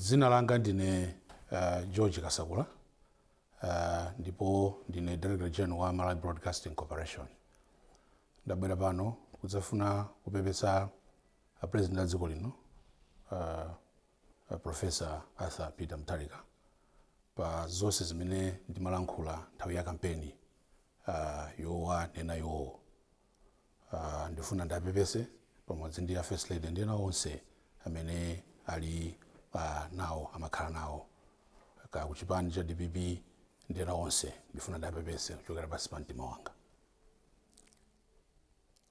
Dzina langa ndine George Kasakula, ndipo ndine Director General wa Malawi Broadcasting Corporation. Ndabwera pano kudzafuna kupepesa a President a dziko lino, Professor Arthur Peter Mutharika, pa zonse zimene ndimalankhula nthawi ya kampeni yowanena iwowo. Ndifuna ndapepese pamodzi ndi a First Lady ndi ena onse amene ali nawo, amakhala nawo ka kuchipani cha DPP ndi ena onse. Ndifuna ndapepese kuchokera pansi pa mtima wanga.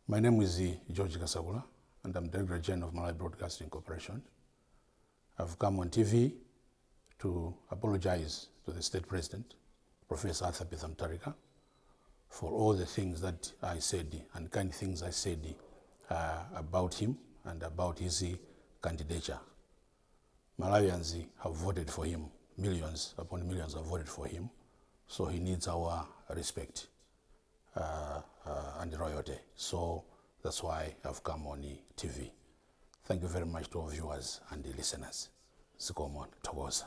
My name is George Kasakula and I'm Director General of Malawi Broadcasting Corporation. I've come on TV to apologize to the State President, Professor Arthur Peter Mutharika, for all the things that I said and kind things I said about him and about his candidature. Malawians have voted for him. Millions upon millions have voted for him. So he needs our respect and loyalty. So that's why I've come on the TV. Thank you very much to our viewers and the listeners. Zikomo, thokoza.